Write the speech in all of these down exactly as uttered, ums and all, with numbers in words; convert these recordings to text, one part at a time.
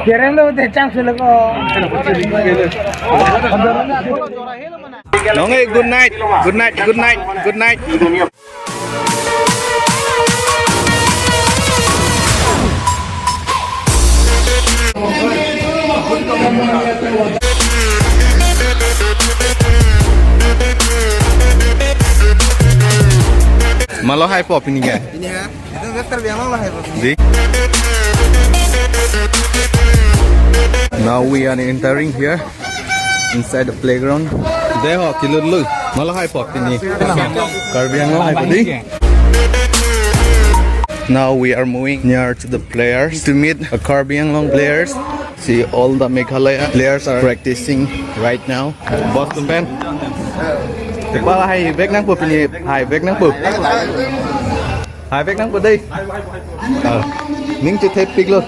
Kereng lo te chang sule ko. Nonge, good night. Good night. Good night. Good night. Malo hai po pini ke? Ini ya. Itu Karbi Anglong lahai po. Di. Now we are entering here inside the playground. Dei ho, kelut lo. Malo hai po pini? Karbi Anglong lahai po di. Now we are moving near to the players to meet a Karbi Anglong players. See, all the Meghalaya players are practicing right now. Boss pen. Tepal hai vek nangpo pini, hai vek nangpo. Hai vek nangpo dei. Ah, ning chethepik lo.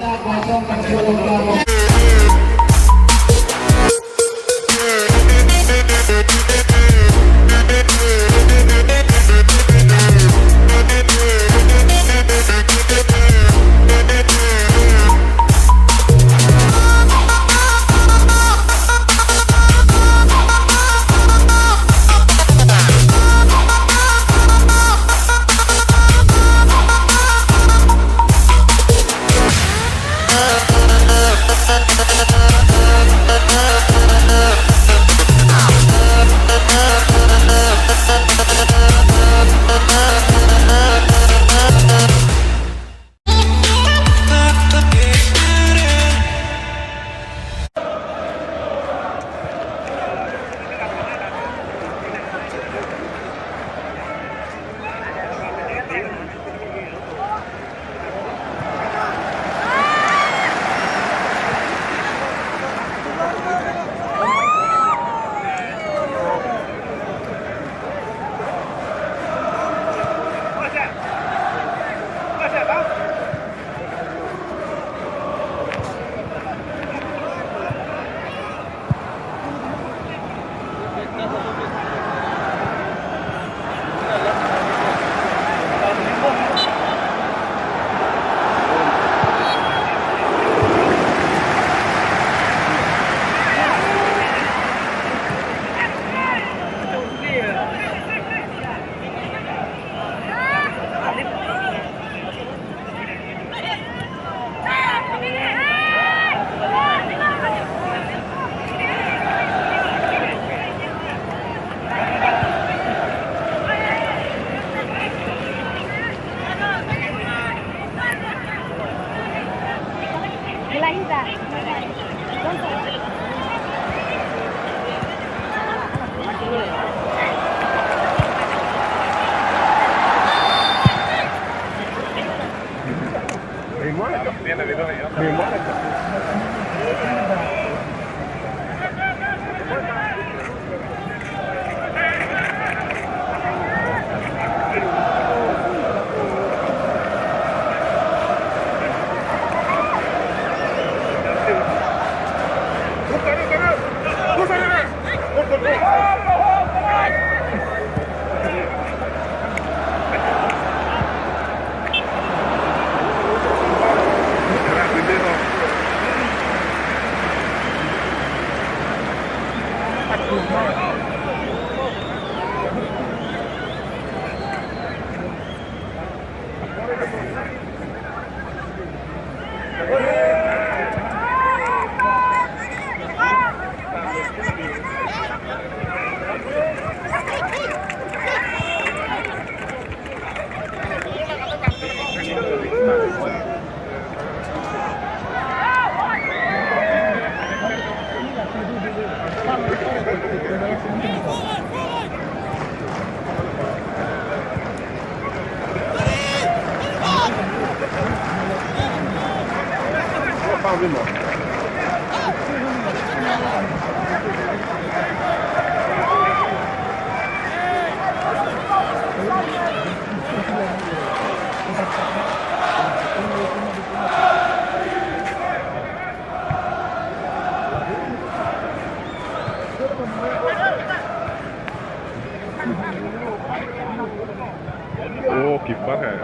Oh, keeper hai.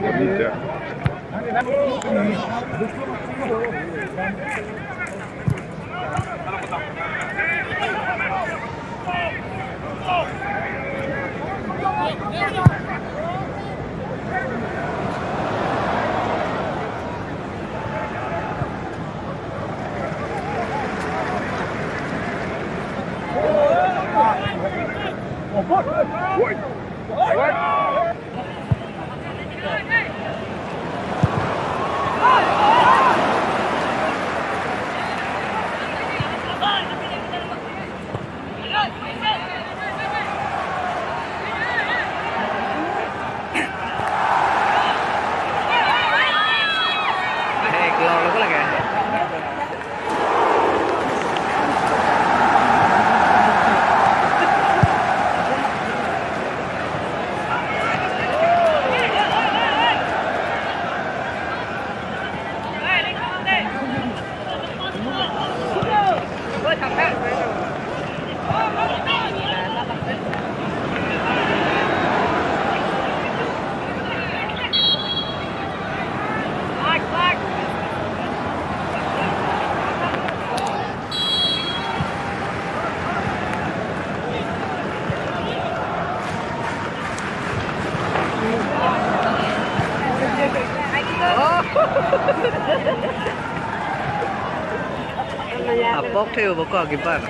Ini dia. Eh, keluar dulu lagi. Apok the ubo ko keeper.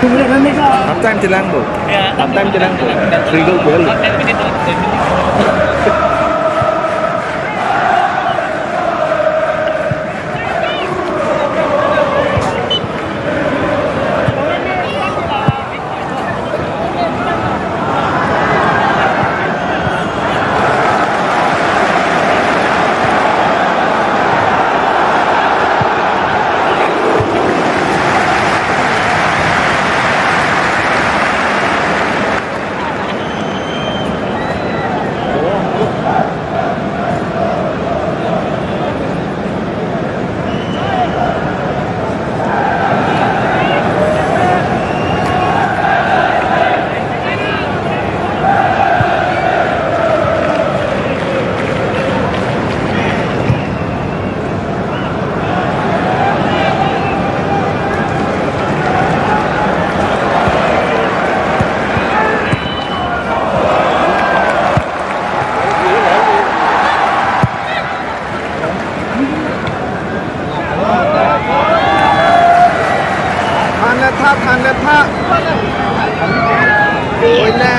Half time chelang bo. Ya, half time chelang bo. Three goal bo. Thanle tha, thanle tha. Oile.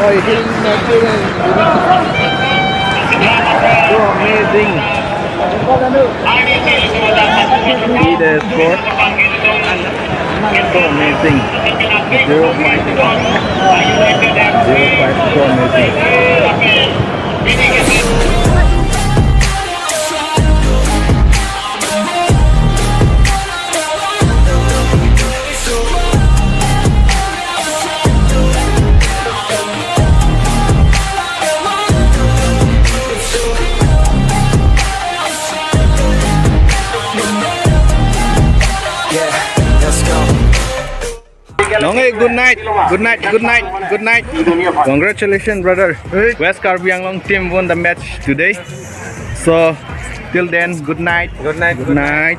Oh, it is natural. So amazing. See the score. So amazing. Zero five. Zero five. So amazing. Nonge, good night, good night, good night, good night. Congratulations, brother. West Karbi Anglong team won the match today. So, till then, good night. Good night. Good night.